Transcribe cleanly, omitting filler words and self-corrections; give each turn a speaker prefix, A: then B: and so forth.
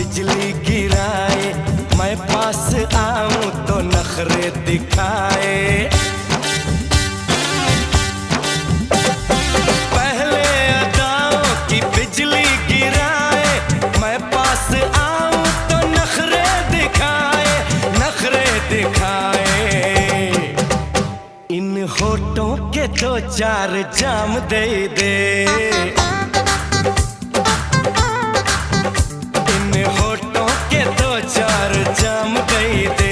A: बिजली गिराए, मैं पास आऊं तो नखरे दिखाए। पहले अदाओं की बिजली गिराए, मैं पास आऊं तो नखरे दिखाए, नखरे दिखाए। इन होठों के दो चार जाम दे दे, इन होठों के दो चार जाम दे दे।